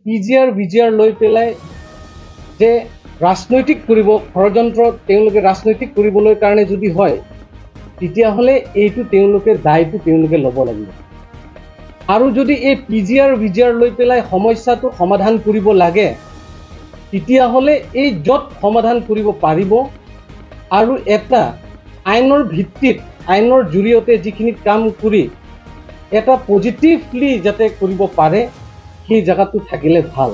P G R V G R লৈ পেলাই যে ৰাজনৈতিক কৰিব ষড়যন্ত্ৰ, তেওঁলোকে ৰাজনৈতিক কৰিবলৈ কাৰণে যদি হয়, তেতিয়াহ'লে এইটো তেওঁলোকে দায়টো তেওঁলোকে ল'ব লাগিব। আৰু যদি এই P G R V G R লৈ পেলাই সমস্যাটো সমাধান কৰিব লাগে, তেতিয়াহ'লে এই য'ত সমাধান কৰিব পাৰিব আৰু এটা আইনৰ ভিত্তিত, আইনৰ জৰিয়তে যিখিনি কাম কৰি এটা পজিটিভলি যাতে কৰিব পাৰে, সেই জেগাটো থাকিলে ভাল।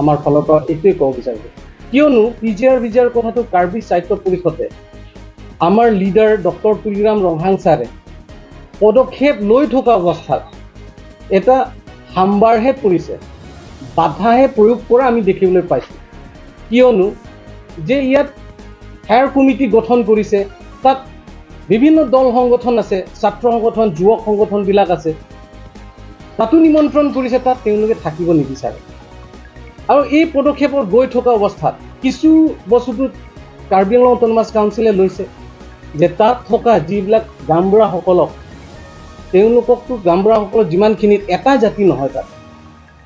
আমাৰ ফালৰ পৰা এইটোৱে ক'ব বিচাৰিছোঁ। কিয়নো P G R V G R কথাটো কাৰ্বি সাহিত্য পৰিষদে আমাৰ লিডাৰ ডক্টৰ তুলিৰাম ৰংহাং ছাৰে পদক্ষেপ লৈ থকা অৱস্থাত এটা হাম্বাৰহে পৰিছে, বাধাহে প্ৰয়োগ কৰা আমি দেখিবলৈ পাইছোঁ। কিয়নো যে ইয়াত হায়াৰ কমিটি গঠন কৰিছে, তাত বিভিন্ন দল সংগঠন আছে, ছাত্ৰ সংগঠন, যুৱক সংগঠনবিলাক আছে, তাতো নিমন্ত্ৰণ কৰিছে, তাত তেওঁলোকে থাকিব নিবিচাৰে। আৰু এই পদক্ষেপত গৈ থকা অৱস্থাত কিছু বস্তুটো কাৰ্বি আংলং অট'নমাছ কাউন্সিলে লৈছে যে তাত থকা যিবিলাক গামবুঢ়াসকলক, তেওঁলোককতো গামবুঢ়াসকলক যিমানখিনিত এটা জাতি নহয়, তাত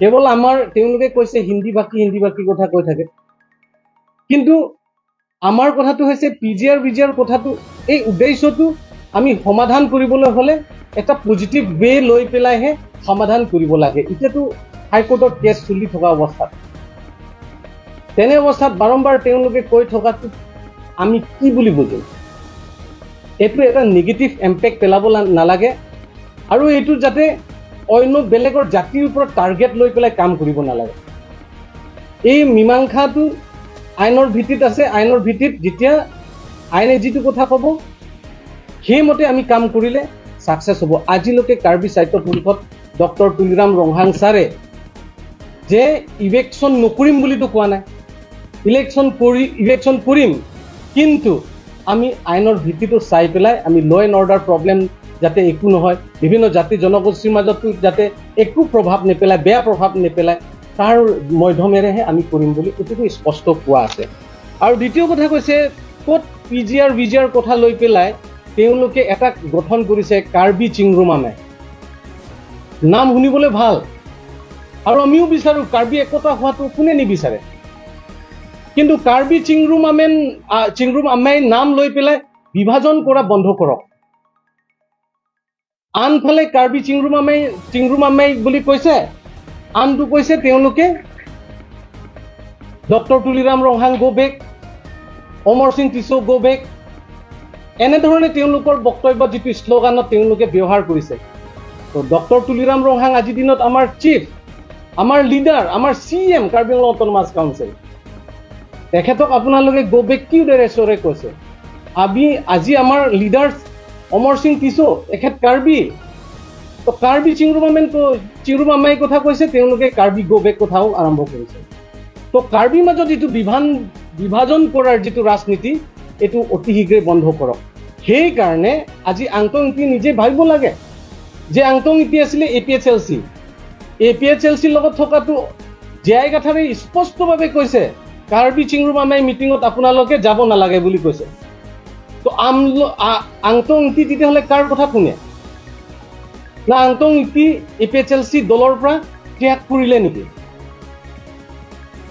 কেৱল আমাৰ তেওঁলোকে কৈছে হিন্দী ভাষী, হিন্দী ভাষী কথা কৈ থাকে, কিন্তু আমাৰ কথাটো হৈছে P G R V G R কথাটো, এই উদ্দেশ্যটো আমি সমাধান কৰিবলৈ হ'লে এটা পজিটিভ ৱে লৈ পেলাইহে সমাধান কৰিব লাগে। এতিয়াতো হাইকোৰ্টত কেছ চলি থকা অৱস্থাত, তেনে অৱস্থাত বাৰম্বাৰ তেওঁলোকে কৈ থকাটো আমি কি বুলি বুজো? এইটো এটা নিগেটিভ ইম্পেক্ট পেলাব নালাগে, আৰু এইটো যাতে অন্য বেলেগৰ জাতিৰ ওপৰত টাৰ্গেট লৈ পেলাই কাম কৰিব নালাগে। এই মীমাংসাটো আইনৰ ভিত্তিত আছে, আইনৰ ভিত্তিত যেতিয়া আইনে যিটো কথা ক'ব সেইমতে আমি কাম কৰিলে ছাকচেছ হ'ব। আজিলৈকে কাৰ্বি সাহিত্য পৰিষদ ডক্টৰ তুলিৰাম ৰংহাং ছাৰে যে ইলেকশ্যন নকৰিম বুলিতো কোৱা নাই, ইলেকশ্যন কৰিম, কিন্তু আমি আইনৰ ভিত্তিটো চাই পেলাই আমি ল' এণ্ড অৰ্ডাৰ প্ৰব্লেম যাতে একো নহয়, বিভিন্ন জাতি জনগোষ্ঠীৰ মাজতো যাতে একো প্ৰভাৱ নেপেলায়, বেয়া প্ৰভাৱ নেপেলায়, তাৰ মাধ্যমেৰেহে আমি কৰিম বুলি এইটোতো স্পষ্ট কোৱা আছে। আৰু দ্বিতীয় কথা কৈছে ক'ত P G R V G R কথা লৈ পেলাই তেওঁলোকে এটা গঠন কৰিছে কাৰ্বি চিংৰুমামে, নাম শুনিবলৈ ভাল, আৰু আমিও বিচাৰোঁ কাৰ্বি একতা হোৱাটো, কোনে নিবিচাৰে, কিন্তু কাৰ্বি চিংৰুম আমেন নাম লৈ পেলাই বিভাজন কৰা বন্ধ কৰক। আনফালে কাৰ্বি চিংৰুম আমেই বুলি কৈছে, আনটো কৈছে তেওঁলোকে doctor Tuliram Ronghang go back, Amar Singh Tisso go back, এনেধৰণে তেওঁলোকৰ বক্তব্য যিটো শ্লোগানত তেওঁলোকে ব্যৱহাৰ কৰিছে। তো ডক্টৰ তুলিৰাম ৰংহাং আজিৰ দিনত আমাৰ চিফ, আমাৰ লিডাৰ, আমাৰ C M Karbi Anglong autonomous council, তেখেতক আপোনালোকে গ' বেক কি উদ্দেশ্যৰে কৈছে? আমি আজি আমাৰ লিডাৰ অমৰ সিং টিছো, এখেত কাৰ্বি, তো কাৰ্বি চিংৰুমামেন কথা কৈছে, তেওঁলোকে কাৰ্বি গ' বেক কথাও আৰম্ভ কৰিছে। তো কাৰ্বিৰ মাজত যিটো বিভাজন কৰাৰ যিটো ৰাজনীতি, এইটো অতি শীঘ্ৰে বন্ধ কৰক। সেইকাৰণে আজি আংটং ইংতি নিজে ভাবিব লাগে যে আংটং ইংতি আছিলে A P H L C, A P H L চিৰ লগত থকাটো জে আই গাথাৰে স্পষ্টভাৱে কৈছে কাৰ্বি চিংৰুমামে মিটিঙত আপোনালোকে যাব নালাগে বুলি কৈছে। তো আংটং ইংতি তেতিয়াহ'লে কাৰ কথা শুনে? না Angtong Ingti A P H L C দলৰ পৰা ত্যাগ কৰিলে নেকি?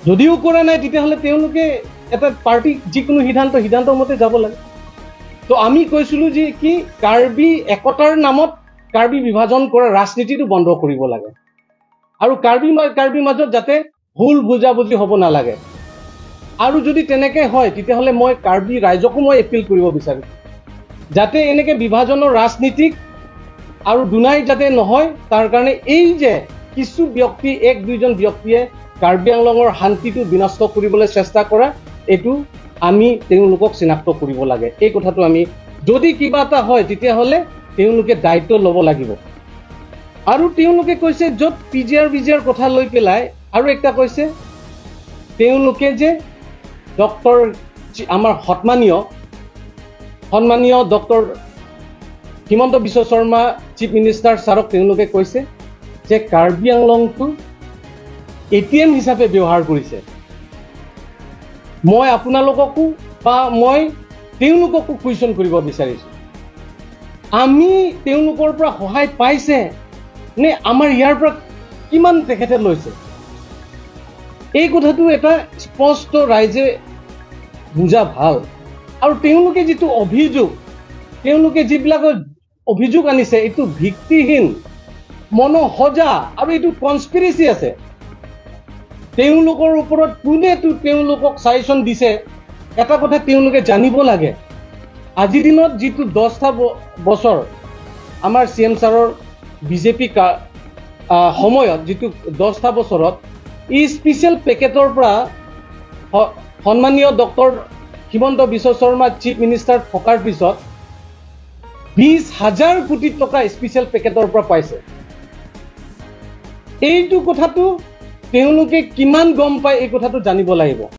যদিও কৰা নাই, তেতিয়াহ'লে তেওঁলোকে এটা পাৰ্টি যিকোনো সিদ্ধান্ত মতে যাব লাগে। তো আমি কৈছিলোঁ যে কি কাৰ্বি একতাৰ নামত কাৰ্বি বিভাজন কৰা ৰাজনীতিটো বন্ধ কৰিব লাগে, আৰু কাৰ্বি মাজত যাতে ভুল বুজাবুজি হ'ব নালাগে। আৰু যদি তেনেকৈ হয়, তেতিয়াহ'লে মই কাৰ্বি ৰাইজকো মই এপিল কৰিব বিচাৰোঁ যাতে এনেকৈ বিভাজনৰ ৰাজনীতিক আৰু দুনাই যাতে নহয়, তাৰ কাৰণে এই যে কিছু ব্যক্তি, এক দুইজন ব্যক্তিয়ে কাৰ্বি আংলঙৰ শান্তিটো বিনষ্ট কৰিবলৈ চেষ্টা কৰা, এইটো আমি তেওঁলোকক চিনাক্ত কৰিব লাগে। এই কথাটো আমি যদি কিবা এটা হয় তেতিয়াহ'লে তেওঁলোকে দায়িত্ব ল'ব লাগিব। আৰু তেওঁলোকে কৈছে য'ত P G R V G R কথা লৈ পেলাই আৰু একটা কৈছে তেওঁলোকে যে ডক্টৰ আমাৰ সন্মানীয় doctor Himanta Biswa Sarma chief minister ছাৰক তেওঁলোকে কৈছে যে কাৰ্বি আংলংটো এ টি এম হিচাপে ব্যৱহাৰ কৰিছে। মই আপোনালোককো বা মই তেওঁলোককো কুৱেশ্যন কৰিব বিচাৰিছোঁ, আমি তেওঁলোকৰ পৰা সহায় পাইছে নে আমাৰ ইয়াৰ পৰা কিমান তেখেতে লৈছে? এই কথাটো এটা স্পষ্ট ৰাইজে বুজা ভাল। আৰু তেওঁলোকে যিটো অভিযোগ, তেওঁলোকে যিবিলাক অভিযোগ আনিছে, এইটো ভিত্তিহীন, মনসজা আৰু এইটো কনস্পিৰেচি আছে। তেওঁলোকৰ ওপৰত কোনে তেওঁলোকক ছাজেশ্যন দিছে, এটা কথা তেওঁলোকে জানিব লাগে। আজিৰ দিনত যিটো 10টা বছৰ আমাৰ চি এম ছাৰৰ বিজেপি সময়ত যিটো 10টা বছৰত এই স্পেচিয়েল পেকেটৰ পৰা সন্মানীয় doctor Himanta Biswa Sarma chief minister থকাৰ পিছত 20,000 কোটি টকা স্পেচিয়েল পেকেটৰ পৰা পাইছে। এইটো কথাটো তেওঁলোকে কিমান গম পায়, এই কথাটো জানিব লাগিব।